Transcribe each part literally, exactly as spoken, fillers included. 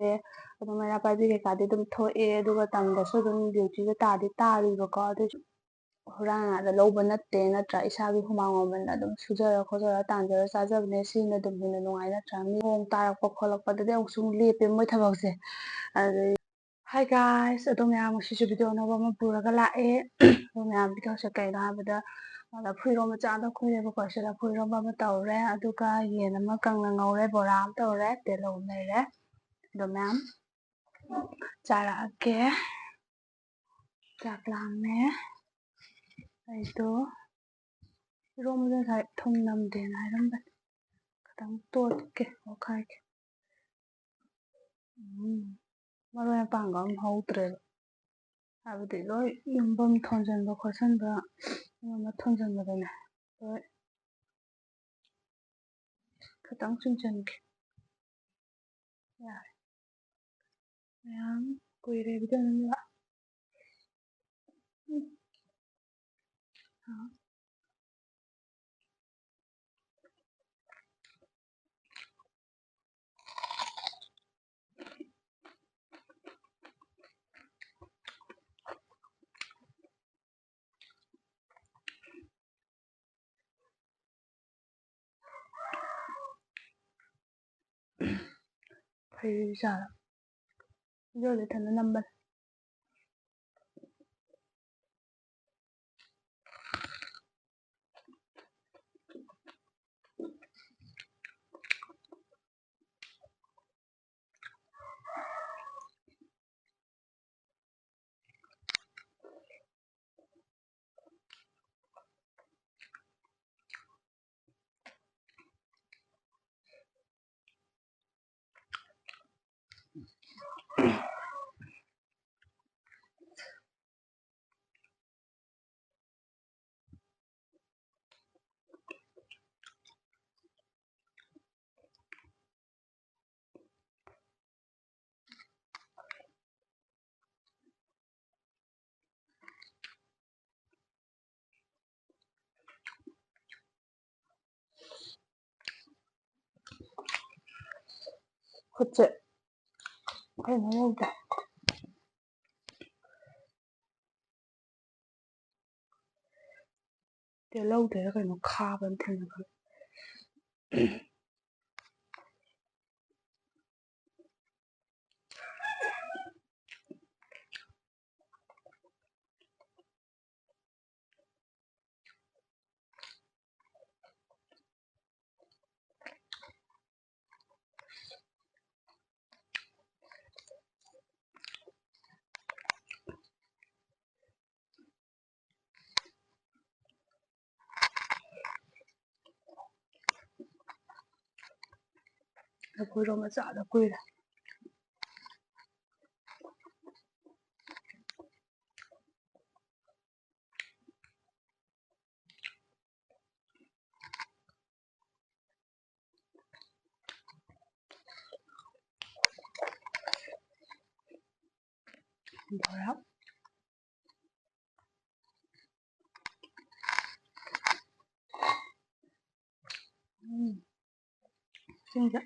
ꯑꯗꯨꯝ ꯃꯩꯔꯥ ꯄꯥꯏꯕꯤ ꯀꯩꯀꯥꯗꯤ ꯑꯗꯨꯝ ꯊꯣꯛꯑꯦ, ꯑꯗꯨꯒ ꯇꯝꯗꯁꯨ ꯑꯗꯨꯝ duty ꯗ ꯇꯥꯗꯤ ꯇꯥꯔꯤꯕꯀꯣ꯫ ꯑꯗꯨꯏꯁꯨ ꯍꯨꯔꯥꯟ ꯉꯥꯗ ꯂꯧꯕ ꯅꯠꯇꯦ, ꯅꯠꯇ꯭ꯔꯥ? ꯏꯁꯥꯒꯤ ꯍꯨꯃꯥꯡ ꯃꯃꯜꯅ ꯑꯗꯨꯝ ꯁꯨꯖꯔ ꯈꯣꯠꯆꯔ ꯇꯥꯟꯖꯔ ꯆꯥꯖꯕꯅꯦ꯫ ꯁꯤꯅ ꯑꯗꯨꯝ ꯍꯦꯟꯅ ꯅꯨꯡꯉꯥꯏ, ꯅꯠꯇ꯭ꯔꯥ? ꯃꯤ ꯅꯣꯡ ꯇꯥꯔꯛꯄ ꯈꯣꯠꯂꯛꯄꯗꯗꯤ ꯑꯃꯨꯛꯁꯨ ꯑꯃꯨꯛ ꯂꯦꯞꯄꯦ ꯃꯣꯏ ꯊꯕꯛꯁꯦ꯫ ꯑꯗꯨꯗꯩ, Hi guys, ꯑꯗꯣ ꯃꯌꯥꯝ, ꯉꯁꯤꯁꯨ video ꯑꯅꯧꯕ ꯑꯃ ꯄꯨꯔꯒ ꯂꯥꯛꯑꯦ꯫ ꯑꯗꯣ ꯃꯌꯥꯝ, video ꯁꯦ ꯀꯩꯅꯣ ꯍꯥꯏꯕꯗ, ꯂꯐꯨ ꯏꯔꯣꯝꯕ ꯆꯥꯗ ꯀꯨꯏꯔꯦꯕꯀꯣ꯫ ꯁꯤ ꯂꯐꯨ ꯏꯔꯣꯝꯕ ꯑꯃ ꯇꯧꯔꯦ, ꯑꯗꯨꯒ ꯌꯦꯟ ꯑꯃ ꯀꯪꯅ ꯉꯧꯔꯦ, ꯕꯣꯔꯥ ꯑꯃ ꯇꯧꯔꯦ, ꯇꯦꯜꯍꯧ ꯑꯃ ꯂꯩꯔꯦ꯫ ꯑꯗꯣ ꯃꯌꯥꯝ, ꯆꯥꯔꯛꯑꯒꯦ꯫ ꯆꯥꯛ ꯂꯥꯝꯃꯦ꯫ ꯑꯩꯗꯣ ꯏꯔꯣꯝꯕꯗ ꯉꯁꯥꯏ ꯊꯨꯝ ꯅꯝꯗꯦꯅ ꯍꯥꯏꯔꯝꯕꯅꯦ꯫ ꯈꯤꯇꯪ ꯇꯣꯠꯀꯦ, ꯑꯣꯠꯈꯥꯏꯒꯦ꯫ ꯎꯝ, ꯃꯔꯣꯏ ꯃꯄꯥꯡꯒ ꯑꯝ ꯍꯧꯗ꯭ꯔꯦꯕ꯫ ꯍꯥꯏꯕꯗꯤ ꯂꯣꯏ ꯌꯨꯝꯐꯝ ꯊꯣꯟꯖꯟꯕ ꯈꯣꯠꯆꯟꯕ, ꯑꯃ ꯑꯃ ꯊꯣꯟꯖꯟꯕꯗꯅꯦ, ꯂꯣꯏ ꯈꯤꯇꯪ ꯆꯨꯝꯁꯤꯟꯒꯦ꯫ ꯌꯥꯔꯦ꯫ ꯃꯌꯥꯝ ꯀꯨꯏꯔꯦ video ꯅꯝꯗꯕ꯫ ꯎꯝ꯫ ꯍꯥ? ꯐꯩ ꯆꯥꯔ꯫ Video ꯗꯤ ꯏꯊꯟꯗ ꯅꯝꯕꯅꯦ꯫ ꯈꯨꯠꯁꯦ ꯀꯩꯅꯣ ꯌꯧꯗꯦ꯫ ꯇꯤꯜꯍꯧꯗꯔ ꯀꯩꯅꯣ ꯈꯥꯕ ꯑꯃ ꯊꯦꯡꯅꯈ꯭ꯔꯦ꯫ ꯂꯐꯨꯔꯣ ꯃꯆꯥꯗ ꯀꯨꯏꯔꯦ꯫ ꯕꯣꯔꯥ꯫ ꯎꯝ꯫ ꯁꯤꯡꯖ꯫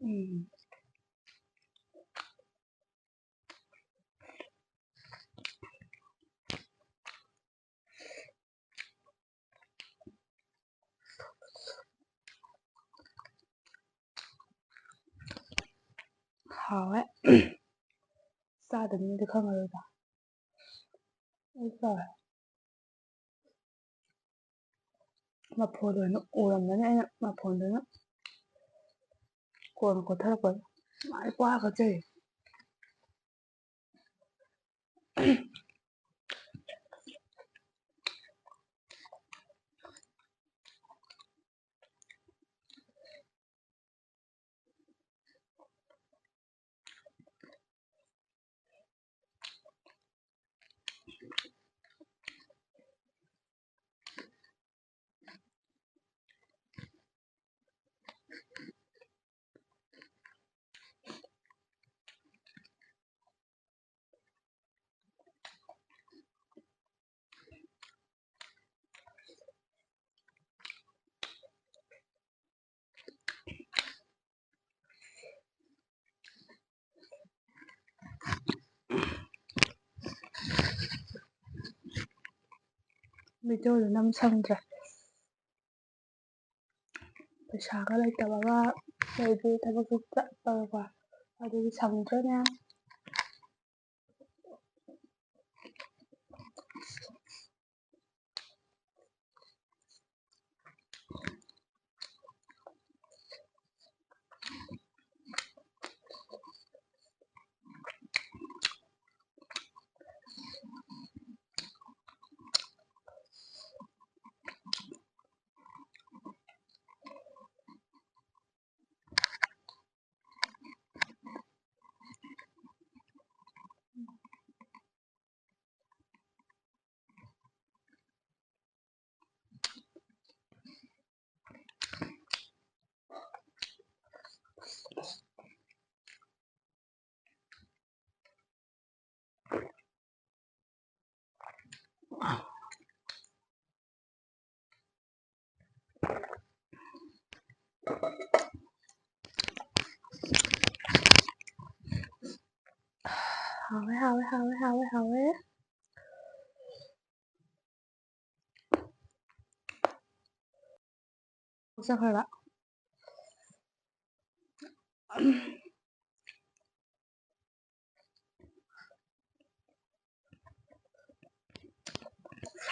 ꯎꯝ꯫ ꯍꯥꯎꯋꯦ꯫ ꯆꯥꯗꯕ ꯃꯤꯗꯤ ꯈꯪꯉꯔꯣꯏꯗ꯫ ꯑꯩ ꯆꯥꯔꯦ꯫ ꯃꯐꯣꯟ ꯑꯣꯏꯅ ꯎꯔꯝꯃꯅꯤ, ꯑꯩꯅ ꯃꯐꯣꯟꯗꯨꯅ ꯀꯣꯟꯅ ꯀꯣꯠꯊꯔꯛꯄꯗ꯫ ꯃꯥꯏ ꯄꯥꯛꯀꯠꯆꯩ꯫ ꯚꯤꯗꯤꯑꯣꯗꯨ ꯅꯝ ꯁꯪꯗ꯭ꯔꯦ꯫ ꯄꯩꯁꯥꯒ ꯂꯩꯇꯕꯒ ꯂꯩꯕꯤ ꯊꯕꯛꯁꯨ ꯆꯠꯄꯒꯀꯣ, ꯑꯗꯨꯒꯤ ꯁꯪꯗ꯭ꯔꯦꯅꯦ꯫ ꯍꯥꯎꯋꯦ, ꯍꯥꯎꯋꯦ, ꯍꯥꯎꯋꯦ, ꯍꯥꯎꯋꯦ, ꯍꯥꯎꯋꯦ꯫ ꯆꯠꯈ꯭ꯔꯕ꯫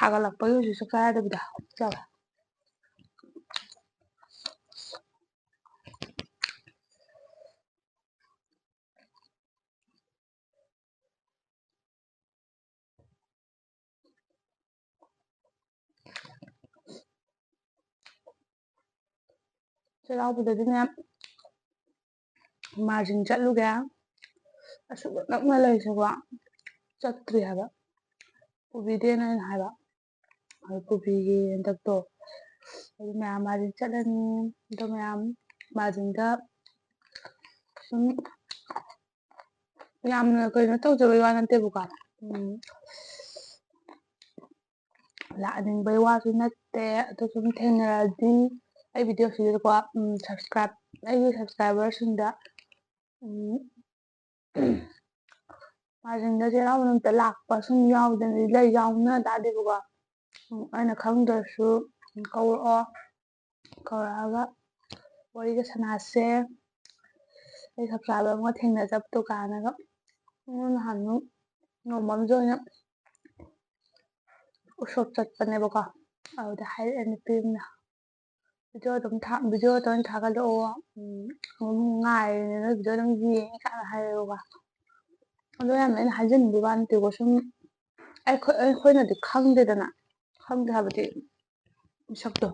ꯁꯥꯒꯠꯂꯛꯄꯒꯤ ꯍꯧꯖꯤꯛ ꯆꯥꯛ ꯆꯥ ꯌꯥꯗꯕꯤꯗ ꯆꯥꯕ꯫ ꯆꯩꯔꯥꯎꯕꯗꯗꯤꯅꯦ, ꯃꯥꯔꯖꯤꯡ ꯆꯠꯂꯨꯒꯦ꯫ ꯑꯁꯨꯛ ꯅꯛꯅ ꯂꯩꯔꯤꯁꯦꯀꯣ, ꯆꯠꯇ꯭ꯔꯤ ꯍꯥꯏꯕ꯫ ꯄꯨꯕꯤꯗꯦꯅ ꯑꯩꯅ ꯍꯥꯏꯕ꯫ ꯑꯗꯨ ꯄꯨꯕꯤꯒꯦ ꯍꯟꯗꯛꯇꯣ꯫ ꯑꯗꯨ ꯃꯌꯥꯝ ꯃꯥꯔꯖꯤꯡ ꯆꯠꯂꯅꯤ꯫ ꯑꯗꯣ ꯃꯌꯥꯝ ꯃꯥꯔꯖꯤꯡꯗ ꯁꯨꯝ ꯌꯥꯝꯅ ꯀꯩꯅꯣ ꯇꯧꯖꯕꯩ ꯋꯥ ꯅꯠꯇꯦꯕꯀꯣ꯫ ꯎꯝ, ꯂꯥꯛꯅꯤꯡꯕꯩ ꯋꯥꯁꯨ ꯅꯠꯇꯦ꯫ ꯑꯗꯣ ꯁꯨꯝ ꯊꯦꯡꯅꯔꯗꯤ ꯑꯩ ꯚꯤꯗꯤꯑꯣꯁꯤꯗꯀꯣ, ꯎꯝ, subscribe, ꯑꯩꯒꯤ subscriberꯁꯤꯡꯗ, ꯎꯝ, ꯃꯥꯔꯖꯤꯡꯗ ꯆꯩꯔꯥꯎꯕ ꯅꯨꯃꯤꯠꯇ ꯂꯥꯛꯄ ꯁꯨꯝ ꯌꯥꯎꯗꯅ ꯂꯩ, ꯌꯥꯎꯅ ꯇꯥꯗꯦꯕꯀꯣ꯫ ꯎꯝ, ꯑꯩꯅ ꯈꯪꯗ꯭ꯔꯁꯨ ꯀꯧꯔꯛꯑꯣ꯫ ꯀꯧꯔꯛꯑꯒ ꯋꯥꯔꯤꯒ ꯁꯥꯟꯅꯁꯦ꯫ ꯑꯩ subscriber ꯑꯃꯒ ꯊꯦꯡꯅꯖꯕ ꯗꯨꯀꯥꯟꯗꯒ꯫ ꯎꯝ, ꯅꯍꯥꯟꯃꯨꯛ ꯅꯣꯡꯃ ꯑꯃꯁꯨ ꯑꯩꯅ ꯎꯁꯣꯞ ꯆꯠꯄꯅꯦꯕꯀꯣ꯫ ꯑꯗꯨꯗ ꯍꯥꯏꯔꯛꯑꯦ ꯅꯨꯄꯤ ꯑꯃꯅ, "ꯚꯤꯗꯤꯑꯣ ꯑꯗꯨꯝ ꯊꯥ-, ꯚꯤꯗꯤꯑꯣꯗ ꯑꯣꯏꯅ ꯊꯥꯒꯠꯂꯛꯑꯣ꯫ ꯎꯝ, ꯑꯗꯨꯝ ꯉꯥꯏꯔꯤꯅꯦ, ꯅꯣꯏ ꯚꯤꯗꯤꯑꯣ ꯑꯗꯨꯝ ꯌꯦꯡꯉꯦ" ꯀꯥꯏꯅ ꯍꯥꯏꯔꯛꯑꯦꯕꯀꯣ꯫ ꯑꯗꯣ ꯌꯥꯝꯅ ꯑꯩꯅ ꯍꯥꯏꯖꯤꯟꯕꯗꯤ ꯋꯥ ꯅꯠꯇꯦꯀꯣ, ꯁꯨꯝ ꯑꯩꯈꯣꯏ, ꯑꯩꯈꯣꯏꯅꯗꯤ ꯈꯪꯗꯦꯗꯅ꯫ ꯈꯪꯗꯦ ꯍꯥꯏꯕꯗꯤ ꯃꯁꯛꯇꯣ꯫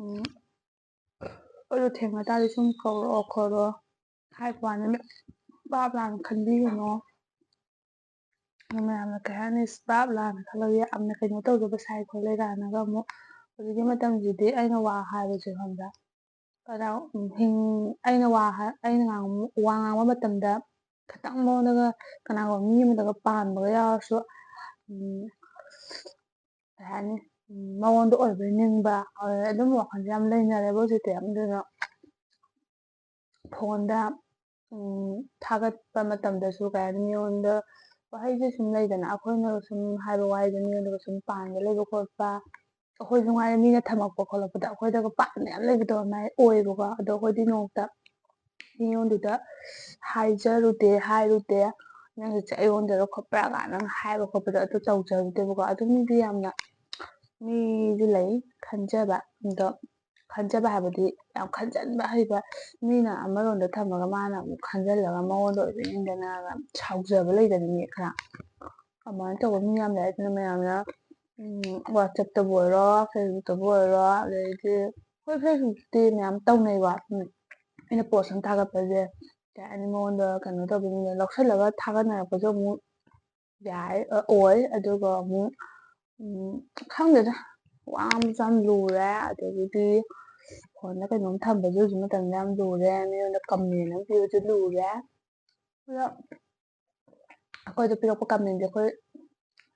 ꯎꯝ, ꯑꯗꯨ ꯊꯦꯡꯅ ꯇꯥꯔꯗꯤ ꯁꯨꯝ ꯀꯧꯔꯛꯑꯣ ꯈꯣꯠꯂꯣ ꯍꯥꯏꯕ ꯋꯥꯅꯤ, ꯚꯥꯞ ꯂꯥꯟꯅ ꯈꯟꯕꯤꯒꯅꯣ꯫ ꯑꯗꯨ ꯃꯌꯥꯝꯅ ꯀꯩ ꯍꯥꯏꯅꯤ, ꯚꯥꯞ ꯂꯥꯟꯅ ꯈꯜꯂꯒ ꯌꯥꯝꯅ ꯀꯩꯅꯣ ꯇꯧꯗꯕ ꯁꯥꯏ ꯈꯣꯠꯂꯦ ꯀꯥꯏꯅꯒ ꯑꯃꯨꯛ꯫ ꯍꯧꯖꯤꯛꯀꯤ ꯃꯇꯝꯁꯤꯗꯤ ꯑꯩꯅ ꯋꯥ ꯍꯥꯏꯕꯁꯦ ꯈꯪꯕ꯭ꯔꯥ, ꯀꯅꯥ-, ꯎꯝ, ꯍꯤꯡ-, ꯑꯩꯅ ꯋꯥ ꯍꯥ-, ꯑꯩꯅ ꯉꯥꯡꯕ, ꯋꯥ ꯉꯥꯡꯕ ꯃꯇꯝꯗ ꯈꯤꯇꯪ ꯃꯉꯣꯟꯗꯒ, ꯀꯅꯥꯒꯨꯝꯕ ꯃꯤ ꯑꯃꯗꯒ ꯄꯥꯟꯕꯒ ꯌꯥꯎꯔꯁꯨ, ꯎꯝ, ꯀꯩ ꯍꯥꯏꯅꯤ, ꯎꯝ, ꯃꯉꯣꯟꯗ ꯑꯣꯏꯕ ꯅꯤꯡꯕ, ꯑꯗꯨꯝ ꯋꯥꯈꯜꯁꯦ ꯌꯥꯝ ꯂꯩꯅꯔꯦꯕ ꯍꯧꯖꯤꯛꯇꯤ꯫ ꯑꯗꯨꯅ ꯐꯣꯟꯗ, ꯎꯝ, ꯊꯥꯒꯠꯄ ꯃꯇꯝꯗꯁꯨ ꯀꯩ ꯍꯥꯏꯅꯤ, ꯃꯤꯉꯣꯟꯗ ꯋꯥꯍꯩꯁꯦ ꯁꯨꯝ ꯂꯩꯗꯅ, ꯑꯩꯈꯣꯏꯅ ꯁꯨꯝ ꯍꯥꯏꯕ ꯋꯥꯍꯩꯁꯦ ꯃꯤꯉꯣꯟꯗꯒ ꯁꯨꯝ ꯄꯥꯟꯕ ꯂꯩꯕ ꯈꯣꯠꯄ, ꯑꯩꯈꯣꯏꯁꯨ ꯉꯥꯏꯔꯦ, ꯃꯤꯅ ꯊꯝꯃꯛꯄ ꯈꯣꯠꯂꯛꯄꯗ ꯑꯩꯈꯣꯏꯗꯒ ꯄꯥꯟꯕ ꯌꯥꯝ ꯂꯩꯕꯗꯣ ꯑꯗꯨꯃꯥꯏꯅ ꯑꯣꯏꯌꯦꯕꯀꯣ꯫ ꯑꯗꯣ ꯑꯩꯈꯣꯏꯗꯤ ꯅꯣꯡꯃꯇ ꯃꯤꯉꯣꯟꯗꯨꯗ ꯍꯥꯏꯖꯔꯨꯗꯦ, ꯍꯥꯏꯔꯨꯗꯦ꯫ ꯅꯪꯁꯦ ꯑꯩꯉꯣꯟꯗꯔꯣ ꯈꯣꯠꯄ꯭ꯔꯥ ꯀꯥꯏꯅ ꯍꯥꯏꯕ ꯈꯣꯠꯄꯗꯣ ꯑꯗꯨ ꯇꯧꯖꯔꯨꯗꯦꯕꯀꯣ꯫ ꯑꯗꯨ ꯃꯤꯗꯤ ꯌꯥꯝꯅ, ꯃꯤꯗꯤ ꯂꯩ ꯈꯟꯖꯕ, ꯑꯗꯣ ꯈꯟꯖꯕ ꯍꯥꯏꯕꯗꯤ ꯌꯥꯝ ꯈꯟꯖꯟꯕ ꯍꯩꯕ, ꯃꯤꯅ ꯑꯃꯔꯣꯝꯗ ꯊꯝꯃꯒ ꯃꯥꯅ ꯑꯃꯨꯛ ꯈꯟꯖꯜꯂꯒ ꯃꯉꯣꯟꯗ ꯑꯣꯏꯕ ꯏꯟꯗꯅ ꯁꯥꯎꯖꯕ ꯂꯩꯗꯅ ꯃꯤ ꯈꯔ꯫ ꯑꯗꯨꯃꯥꯏꯅ ꯇꯧꯕ ꯃꯤ ꯌꯥꯝ ꯂꯩ꯫ ꯑꯗꯨꯅ ꯃꯌꯥꯝꯅ WhatsApp-ꯇꯕꯨ ꯑꯣꯏꯔꯣ, Facebook-ꯇꯕꯨ ꯑꯣꯏꯔꯣ, ꯑꯗꯩꯗꯤ ꯍꯣꯏ, Facebook-ꯇꯤ ꯃꯌꯥꯝ ꯇꯧꯅꯩꯀꯣ꯫ ꯎꯝ, ꯑꯩꯅ post ꯑꯃ ꯊꯥꯒꯠꯄꯁꯦ ꯀꯩ ꯍꯥꯏꯅꯤ, ꯃꯉꯣꯟꯗ ꯀꯩꯅꯣ ꯇꯧꯕꯤꯅꯤꯅ ꯂꯧꯁꯜꯂꯒ ꯊꯥꯒꯠꯅꯔꯛꯄꯁꯨ ꯑꯃꯨꯛ ꯌꯥꯏ, ꯑ, ꯑꯣꯏ꯫ ꯑꯗꯨꯒ ꯑꯃꯨꯛ, ꯎꯝ, ꯈꯪꯗꯦꯗ, ꯋꯥ ꯉꯥꯡꯕꯁꯨ ꯌꯥꯝ ꯂꯨꯔꯦ꯫ ꯑꯗꯒꯤꯗꯤ phone-ꯗ ꯀꯩꯅꯣꯝ ꯊꯝꯕꯁꯨ ꯍꯧꯖꯤꯛ ꯃꯇꯝꯗ ꯌꯥꯝ ꯂꯨꯔꯦ꯫ ꯃꯤꯉꯣꯟꯗ comment ꯑꯃ ꯄꯤꯕꯁꯨ ꯂꯨꯔꯦ꯫ ꯑꯗꯣ ꯑꯩꯈꯣꯏꯗ ꯄꯤꯔꯛꯄ comment-ꯁꯦ ꯑꯩꯈꯣꯏ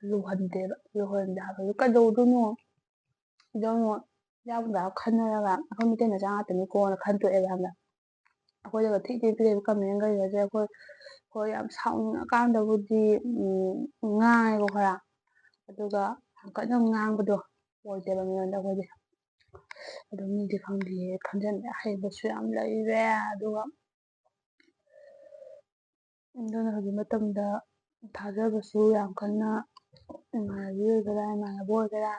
ꯂꯨꯍꯟꯗꯦꯕ꯫ ꯂꯨꯍꯟꯗꯦ ꯍꯥꯏꯕꯗꯤ ꯀꯩꯗꯧꯗꯣꯏꯅꯣ? ꯁꯤꯗ ꯑꯃꯨꯛ ꯌꯥꯎꯗ ꯈꯟꯅꯔꯒ ꯑꯩꯈꯣꯏ ꯃꯩꯇꯩ ꯃꯆꯥ ꯉꯥꯛꯇꯅꯤꯀꯣꯅ ꯈꯟꯇꯣꯛꯑꯦꯕ ꯌꯥꯝꯅ꯫ ꯑꯩꯈꯣꯏꯗꯒ ꯊꯤ ꯊꯤ ꯄꯤꯔꯛꯏꯕ comment-ꯈꯩꯒꯁꯦ ꯑꯩꯈꯣꯏ, ꯑꯩꯈꯣꯏ ꯌꯥꯝ ꯁꯥꯎꯅꯤꯡꯉꯀꯥꯟꯗꯕꯨꯗꯤ, ꯎꯝ, ꯉꯥꯡꯉꯦꯀꯣ ꯈꯔ꯫ ꯑꯗꯨꯒ ꯌꯥꯝ ꯀꯟꯅ ꯉꯥꯡꯕꯗꯣ ꯑꯣꯏꯗꯦꯕ ꯃꯤꯉꯣꯟꯗ ꯑꯩꯈꯣꯏꯗꯤ꯫ ꯑꯗꯣ ꯃꯤꯗꯤ ꯈꯪꯗꯦ, ꯈꯟꯖꯟꯕ ꯍꯩꯕꯁꯨ ꯌꯥꯝ ꯂꯩꯔꯦ꯫ ꯑꯗꯨꯒ ꯑꯗꯨꯅ ꯍꯧꯖꯤꯛ ꯃꯇꯝꯗ ꯊꯥꯖꯕꯁꯨ ꯌꯥꯝ ꯀꯟꯅ, ꯏꯃꯥꯟꯅꯕꯤ ꯑꯣꯏꯒꯦꯔꯥ, ꯏꯃꯥꯟꯅꯕ ꯑꯣꯏꯒꯦꯔꯥ,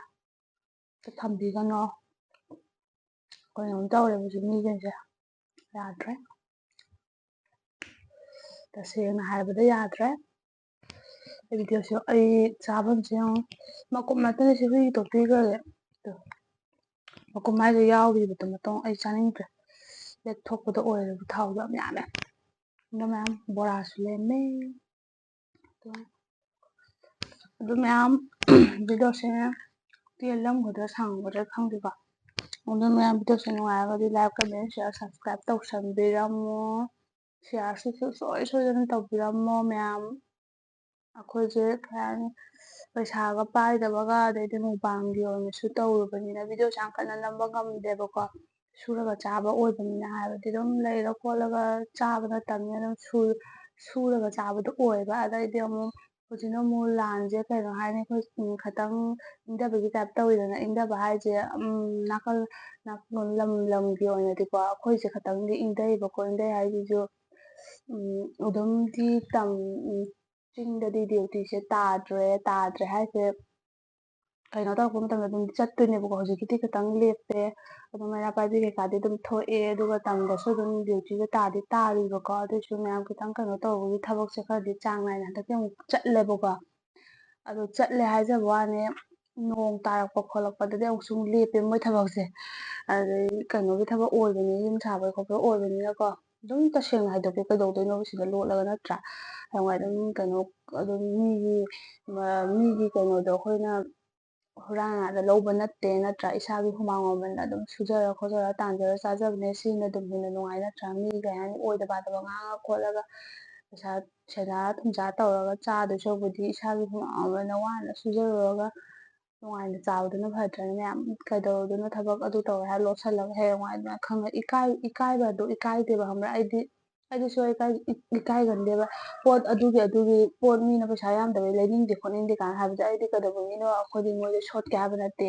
ꯑꯝꯇ ꯊꯝꯕꯤꯒꯅꯣ꯫ ꯀꯩꯅꯣꯝ ꯇꯧꯔꯦ ꯍꯧꯖꯤꯛ ꯃꯤꯁꯤꯡꯁꯦ, ꯌꯥꯗ꯭ꯔꯦ꯫ ꯇꯁꯦꯡꯅ ꯍꯥꯏꯔꯕꯗ ꯌꯥꯗ꯭ꯔꯦ꯫ ꯑꯩ video-ꯁꯦ, ꯑꯩ ꯆꯥꯐꯝꯁꯦ ꯌꯦꯡꯉꯣ, ꯃꯀꯨꯞ ꯃꯇꯅꯦ ꯁꯤ ꯍꯨꯏꯒꯤ ꯇꯣꯛꯄꯤꯈ꯭ꯔꯒꯦ꯫ ꯇꯨ, ꯃꯀꯨꯞ ꯍꯥꯏꯁꯦ ꯌꯥꯎꯔꯤꯕꯗꯣ ꯃꯇꯣꯡ ꯑꯩ ꯆꯥꯅꯤꯡꯗ꯭ꯔꯦ꯫ ꯂꯦꯛꯊꯣꯛꯄꯗ ꯑꯣꯏꯔꯕ ꯊꯥꯎꯗꯣ ꯌꯥꯝ ꯌꯥꯝꯃꯦ꯫ ꯑꯗꯣ ꯃꯌꯥꯝ ꯕꯣꯔꯥꯁꯨ ꯂꯦꯝꯃꯦ꯫ ꯑꯗꯣ, ꯑꯗꯨ ꯃꯌꯥꯝ video-ꯁꯦ ꯇꯦꯜꯂꯝꯒꯗ꯭ꯔꯥ ꯁꯥꯡꯒꯗ꯭ꯔꯥ ꯈꯪꯗꯦꯀꯣ꯫ ꯑꯗꯨ ꯃꯌꯥꯝ video-ꯁꯦ ꯅꯨꯡꯉꯥꯏꯔꯒꯗꯤ like, comment, share, subscribe ꯇꯧꯁꯟꯕꯤꯔꯝꯃꯣ꯫ Share-ꯁꯨ ꯁꯨꯡꯁꯣꯏ ꯁꯣꯏꯗꯅ ꯇꯧꯕꯤꯔꯝꯃꯣ ꯃꯌꯥꯝ꯫ ꯑꯩꯈꯣꯏꯁꯦ ꯀꯩ ꯍꯥꯏꯅꯤ, ꯄꯩꯁꯥꯒ ꯄꯥꯏꯗꯕꯒ ꯑꯗꯩꯗꯤ mukbang-ꯒꯤ ꯑꯣꯏꯅꯁꯨ ꯇꯧꯔꯨꯕꯅꯤꯅ video-ꯁꯦ ꯌꯥꯝ ꯀꯟꯅ ꯅꯝꯕ ꯉꯝꯗꯦꯕꯀꯣ꯫ ꯁꯨꯔꯒ ꯆꯥꯕ ꯑꯣꯏꯕꯅꯤꯅ ꯍꯥꯏꯕꯗꯤ ꯑꯗꯨꯝ ꯂꯩꯔ ꯈꯣꯠꯂꯒ ꯆꯥꯕ ꯅꯠꯇꯕꯅꯤꯅ ꯑꯗꯨꯝ ꯁꯨ-, ꯁꯨꯔꯒ ꯆꯥꯕꯗꯣ ꯑꯣꯏꯕ꯫ ꯑꯗꯩꯗꯤ ꯑꯃꯨꯛ ꯍꯧꯖꯤꯛꯅ ꯑꯃꯨꯛ ꯂꯥꯟꯁꯦ ꯀꯩꯅꯣ ꯍꯥꯏꯅꯤ, ꯑꯩꯈꯣꯏ, ꯎꯝ, ꯈꯇꯪ ꯏꯪꯊꯕꯒꯤ type ꯇꯧꯋꯤꯗꯅ꯫ ꯏꯪꯊꯕ ꯍꯥꯏꯁꯦ, ꯎꯝ, ꯅꯥꯀꯜ, ꯅꯥꯀꯜ ꯂꯝ ꯂꯝꯒꯤ ꯑꯣꯏꯅꯗꯤꯀꯣ ꯑꯩꯈꯣꯏꯁꯦ ꯈꯇꯪꯗꯤ ꯏꯪꯊꯩꯌꯦꯕꯀꯣ꯫ ꯏꯪꯊꯩ ꯍꯥꯏꯁꯤꯁꯨ ꯎꯝ, ꯑꯗꯨꯝꯗꯤ ꯇꯝ-, ꯎꯝ, ꯆꯤꯡꯗꯗꯤ duty ꯁꯦ ꯇꯥꯗ꯭ꯔꯦ꯫ ꯇꯥꯗ꯭ꯔꯦ ꯍꯥꯏꯁꯦ, ꯀꯩꯅꯣ ꯇꯧꯔꯛꯄ ꯃꯇꯝꯗ ꯑꯗꯨꯝ ꯆꯠꯇꯣꯏꯅꯦꯕꯀꯣ꯫ ꯍꯧꯖꯤꯛꯀꯤꯗꯤ ꯈꯤꯇꯪ ꯂꯦꯞꯄꯦ꯫ ꯑꯗꯨꯝ ꯃꯩꯔꯥ ꯄꯥꯏꯕꯤ ꯀꯩꯀꯥꯗꯤ ꯑꯗꯨꯝ ꯊꯣꯛꯑꯦ, ꯑꯗꯨꯒ ꯇꯝꯗꯁꯨ ꯑꯗꯨꯝ duty ꯁꯦ ꯇꯥꯗꯤ ꯇꯥꯔꯤꯕꯀꯣ꯫ ꯑꯗꯨꯏꯁꯨ ꯃꯌꯥꯝ ꯈꯤꯇꯪ ꯀꯩꯅꯣ ꯇꯧꯕꯒꯤ ꯊꯕꯛꯁꯦ ꯈꯔꯗꯤ ꯆꯥꯡ ꯅꯥꯏꯅ ꯍꯟꯗꯛꯇꯤ ꯑꯃꯨꯛ ꯆꯠꯂꯦꯕꯀꯣ꯫ ꯑꯗꯣ ꯆꯠꯂꯦ ꯍꯥꯏꯖꯕ ꯋꯥꯅꯦ, ꯅꯣꯡ ꯇꯥꯔꯛꯄ ꯈꯣꯠꯂꯛꯄꯗꯗꯤ ꯑꯃꯨꯛꯁꯨ ꯑꯃꯨꯛ ꯂꯦꯞꯄꯦ ꯃꯣꯏ ꯊꯕꯛꯁꯦ꯫ ꯑꯗꯩ ꯀꯩꯅꯣꯒꯤ ꯊꯕꯛ ꯑꯣꯏꯕꯅꯤ, ꯌꯨꯝ ꯁꯥꯕꯒꯤ ꯈꯣꯠꯄ ꯑꯣꯏꯕꯅꯤꯅꯀꯣ꯫ ꯑꯗꯨꯝ ꯇꯁꯦꯡꯅ ꯍꯥꯏꯗꯣꯛꯀꯦ, ꯀꯩꯗꯧꯗꯣꯏꯅꯣꯕ ꯁꯤꯗ ꯂꯣꯠꯂꯒ, ꯅꯠꯇ꯭ꯔꯥ? ꯍꯌꯦꯡꯋꯥꯏ ꯑꯗꯨꯝ ꯀꯩꯅꯣ, ꯑꯗꯨꯝ ꯃꯤꯒꯤ, ꯃ-, ꯃꯤꯒꯤ ꯀꯩꯅꯣꯗꯣ ꯑꯩꯈꯣꯏꯅ ꯍꯨꯔꯥꯟ ꯉꯥꯗ ꯂꯧꯕ ꯅꯠꯇꯦ, ꯅꯠꯇ꯭ꯔꯥ? ꯏꯁꯥꯒꯤ ꯍꯨꯃꯥꯡ ꯃꯃꯜꯅ ꯑꯗꯨꯝ ꯁꯨꯖꯔ ꯈꯣꯠꯆꯔ ꯇꯥꯟꯖꯔ ꯆꯥꯖꯕꯅꯦ꯫ ꯁꯤꯅ ꯑꯗꯨꯝ ꯍꯦꯟꯅ ꯅꯨꯡꯉꯥꯏ, ꯅꯠꯇ꯭ꯔꯥ? ꯃꯤ ꯀꯩ ꯍꯥꯏꯅꯤ, ꯑꯣꯏꯗ ꯄꯥꯗꯕ ꯉꯥꯡꯉ ꯈꯣꯠꯂꯒ ꯄꯩꯁꯥ ꯁꯦꯟꯖꯥ ꯊꯨꯝꯖꯥ ꯇꯧꯔꯒ ꯆꯥꯗꯣꯏ ꯁꯔꯨꯛꯄꯨꯗꯤ ꯏꯁꯥꯒꯤ ꯍꯨꯃꯥꯡ ꯃꯃꯜꯅ ꯋꯥꯅ ꯁꯨꯖꯔꯨꯔꯒ ꯅꯨꯡꯉꯥꯏꯅ ꯆꯥꯕꯗꯨꯅ ꯐꯠꯇ꯭ꯔꯅꯦ? ꯃꯌꯥꯝ ꯀꯩꯗꯧꯔꯨꯗꯣꯏꯅꯣ, ꯊꯕꯛ ꯑꯗꯨ ꯇꯧꯔꯦ ꯍꯥꯏꯔ ꯂꯣꯠꯁꯜꯂꯒ ꯍꯌꯦꯡꯋꯥꯏ ꯑꯗꯨꯃꯥꯏꯅ ꯈꯪꯉ-, ꯏꯀꯥꯏ-, ꯏꯀꯥꯏꯕꯗꯣ ꯏꯀꯥꯏꯗꯦꯕ, ꯈꯪꯕ꯭ꯔꯥ? ꯑꯩꯗꯤ, ꯑꯩꯗꯤ ꯁꯨꯡꯏꯀꯥꯏ-, ꯏ-, ꯏꯀꯥꯏꯒꯟꯗꯦꯕ꯫ ꯄꯣꯠ ꯑꯗꯨꯒꯤ, ꯑꯗꯨꯒꯤ ꯄꯣꯠ ꯃꯤꯅ ꯄꯩꯁꯥ ꯌꯥꯝꯗꯕꯩ ꯂꯩꯅꯤꯡꯗꯦ ꯈꯣꯠꯅꯤꯡꯗꯦ ꯀꯥꯏꯅ ꯍꯥꯏꯕꯗꯤ ꯑꯩꯗꯤ ꯀꯩꯗꯧꯕꯒꯤꯅꯣ? ꯑꯩꯈꯣꯏꯗꯤ ꯃꯣꯏꯗ ꯁꯣꯠꯀꯦ ꯍꯥꯏꯕ ꯅꯠꯇꯦ꯫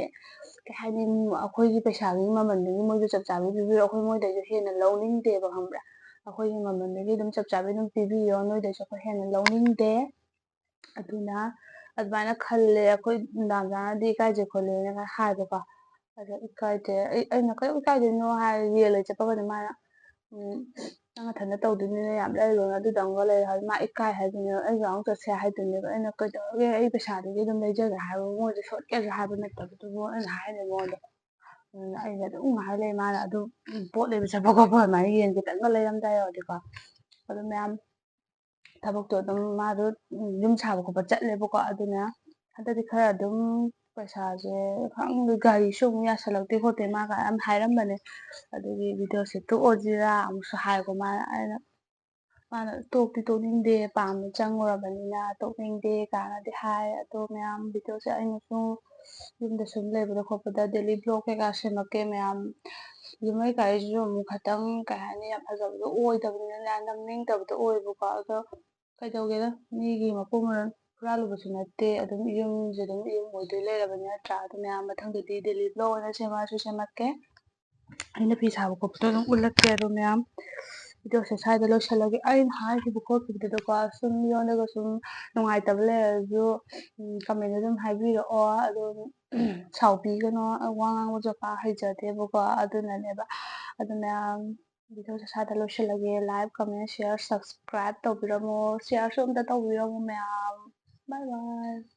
ꯀꯩ ꯍꯥꯏꯅꯤ, ꯑꯩꯈꯣꯏꯒꯤ ꯄꯩꯁꯥꯒꯤ ꯃꯃꯜꯗꯨꯒꯤ ꯃꯣꯏꯗ ꯆꯞ ꯆꯥꯕꯤ ꯄꯤꯕꯤꯔꯣ, ꯑꯩꯈꯣꯏ ꯃꯣꯏꯗꯩꯁꯨ ꯍꯦꯟꯅ ꯂꯧꯅꯤꯡꯗꯦꯕ, ꯈꯪꯕ꯭ꯔꯥ? ꯑꯩꯈꯣꯏꯒꯤ ꯃꯃꯜꯗꯨꯒꯤ ꯑꯗꯨꯝ ꯆꯞ ꯆꯥꯕꯤ ꯑꯗꯨꯝ ꯄꯤꯕꯤꯌꯣ, ꯅꯣꯏꯗꯩꯁꯨ ꯑꯩꯈꯣꯏ ꯍꯦꯟꯅ ꯂꯧꯅꯤꯡꯗꯦ꯫ ꯑꯗꯨꯅ ꯑꯗꯨꯃꯥꯏꯅ ꯈꯜꯂꯦ꯫ ꯑꯩꯈꯣꯏ ꯗꯥꯝꯖꯥꯅꯗꯤ ꯏꯀꯥꯏꯖꯩ ꯈꯣꯠꯂꯦꯅ ꯍꯥꯏꯕꯀꯣ꯫ ꯑꯗꯣ ꯏꯀꯥꯏꯗꯦ꯫ ꯑꯩ, ꯑꯩꯅ ꯀꯩꯗꯧ ꯏꯀꯥꯏꯗꯣꯏꯅꯣ ꯍꯥꯏꯔ ꯌꯦꯜꯂ ꯆꯠꯄꯒꯅꯦ ꯃꯥꯅ, "ꯎꯝ, ꯅꯪ ꯅꯊꯟꯗ ꯇꯧꯗꯣꯏꯅꯤꯅ ꯌꯥꯝ ꯂꯩꯔꯨꯔꯅꯨ, ꯑꯗꯨꯗꯪꯒ ꯂꯩꯔꯣ" ꯍꯥꯏ꯫ ꯃꯥ ꯏꯀꯥꯏ ꯍꯥꯏꯗꯣꯏꯅꯦꯕ꯫ ꯑꯩꯒ ꯑꯃꯨꯛ ꯆꯠꯁꯦ ꯍꯥꯏꯗꯣꯏꯅꯦꯕ꯫ ꯑꯩꯅ, "ꯀꯩꯗꯧꯔꯒꯦ? ꯑꯩ ꯄꯩꯁꯥꯗꯨꯒꯤ ꯑꯗꯨꯝ ꯂꯩꯖꯒꯦ" ꯍꯥꯏꯕ, ꯃꯣꯏꯗ ꯁꯣꯠꯀꯦꯁꯨ ꯍꯥꯏꯕ ꯅꯠꯇꯕꯗꯨꯕꯨ ꯑꯩꯅ ꯍꯥꯏꯅꯦ ꯃꯉꯣꯟꯗ꯫ ꯑꯗꯨꯅ ꯑꯩꯅ ꯑꯗꯨꯝ ꯉꯥꯏ ꯂꯩ꯫ ꯃꯥꯅ ꯑꯗꯨꯝ ꯄꯣꯠ ꯂꯩꯕ ꯆꯠꯄ ꯈꯣꯠꯄ ꯑꯗꯨꯃꯥꯏꯅ ꯌꯦꯟ ꯈꯤꯇꯪꯒ ꯂꯩꯔꯝꯗꯥꯏ ꯌꯧꯔꯗꯤꯀꯣ꯫ ꯑꯗꯨ ꯃꯌꯥꯝ ꯊꯕꯛꯇꯣ ꯑꯗꯨꯝ ꯃꯥꯗꯣ ꯌꯨꯝ ꯁꯥꯕ ꯈꯣꯠꯄ ꯆꯠꯂꯦꯕꯀꯣ꯫ ꯑꯗꯨꯅ ꯍꯟꯗꯛꯇꯤ ꯈꯔ ꯑꯗꯨꯝ ꯄꯩꯁꯥꯁꯦ ꯈꯪꯗꯦ, ꯒꯥꯔꯤꯁꯨ ꯑꯃꯨꯛ ꯌꯥꯁꯜꯂꯛꯇꯦ ꯈꯣꯠꯇꯦ ꯃꯥꯒ ꯌꯥꯝ ꯍꯥꯏꯔꯝꯕꯅꯦ꯫ ꯑꯗꯨꯒꯤ video ꯁꯦ ꯇꯣꯛꯑꯁꯤꯔꯥ ꯑꯃꯨꯛꯁꯨ ꯍꯥꯏꯀꯣ꯫ ꯃꯥꯅ, ꯑꯩꯅ, ꯃꯥꯅ "ꯇꯣꯛꯇꯤ ꯇꯣꯛꯅꯤꯡꯗꯦ, ꯄꯥꯝꯅ ꯆꯪꯉꯨꯔꯕꯅꯤꯅ ꯇꯣꯛꯅꯤꯡꯗꯦ" ꯀꯥꯏꯅꯗꯤ ꯍꯥꯏ꯫ ꯑꯗꯣ ꯃꯌꯥꯝ, video ꯁꯦ ꯑꯩꯅꯁꯨ ꯌꯨꯝꯗ ꯁꯨꯝ ꯂꯩꯕꯗ ꯈꯣꯠꯄꯗ daily vlog ꯀꯩꯀꯥ ꯁꯦꯝꯃꯛꯀꯦ ꯃꯌꯥꯝ꯫ ꯌꯨꯝ ꯀꯩꯀꯥꯁꯤꯁꯨ ꯑꯃꯨꯛ ꯈꯇꯪ, ꯀꯩ ꯍꯥꯏꯅꯤ, ꯌꯥꯝ ꯐꯖꯕꯗꯣ ꯑꯣꯏꯗꯕꯅꯤꯅꯅꯦ, ꯅꯝꯅꯤꯡꯗꯕꯗꯣ ꯑꯣꯏꯕꯀꯣ꯫ ꯑꯗꯣ ꯀꯩꯗꯧꯒꯦꯗ, ꯃꯤꯒꯤ ꯃꯄꯨ ꯃꯔꯜ ꯍꯨꯔꯥꯜꯂꯨꯕꯁꯨ ꯅꯠꯇꯦ꯫ ꯑꯗꯨꯝ ꯌꯨꯝꯁꯦ ꯑꯗꯨꯝ ꯌꯨꯝ ꯑꯣꯏꯗꯣꯏ ꯂꯩꯔꯕꯅꯤ, ꯅꯠꯇ꯭ꯔꯥ? ꯑꯗꯨ ꯃꯌꯥꯝ, ꯃꯊꯪꯗꯗꯤ daily vlog ꯑꯣꯏꯅ ꯁꯦꯝꯃꯛꯑꯁꯨ ꯁꯦꯝꯃꯛꯀꯦ꯫ ꯑꯩꯅ ꯐꯤ ꯁꯥꯕ ꯈꯣꯠꯄꯗꯣ ꯑꯗꯨꯝ ꯎꯠꯂꯛꯀꯦ꯫ ꯑꯗꯣ ꯃꯌꯥꯝ, videoꯁꯦ ꯁ꯭ꯋꯥꯏꯗ ꯂꯣꯏꯁꯤꯜꯂꯒꯦ꯫ ꯑꯩꯅ ꯍꯥꯏꯈꯤꯕ ꯈꯣꯠꯈꯤꯕꯗꯨꯗꯀꯣ, ꯁꯨꯝ ꯃꯤꯉꯣꯟꯗꯒ ꯁꯨꯝ ꯅꯨꯡꯉꯥꯏꯇꯕ ꯂꯩꯔꯁꯨ, ꯎꯝ, commentꯗ ꯑꯗꯨꯝ ꯍꯥꯏꯕꯤꯔꯛꯑꯣ꯫ ꯑꯗꯨꯝ ꯁꯥꯎꯕꯤꯒꯅꯣ, ꯋꯥ ꯉꯥꯡꯕ ꯖꯒꯥ ꯍꯩꯖꯗꯦꯕꯀꯣ, ꯑꯗꯨꯅꯅꯦꯕ꯫ ꯑꯗꯨ ꯃꯌꯥꯝ, videoꯁꯦ ꯁ꯭ꯋꯥꯏꯗ ꯂꯣꯏꯁꯤꯜꯂꯒꯦ꯫ Like, comment, share, subscribe ꯇꯧꯕꯤꯔꯝꯃꯣ꯫ Shareꯁꯨ ꯑꯝꯇ ꯇꯧꯕꯤꯔꯝꯃꯣ ꯃꯌꯥꯝ꯫ Bye bye꯫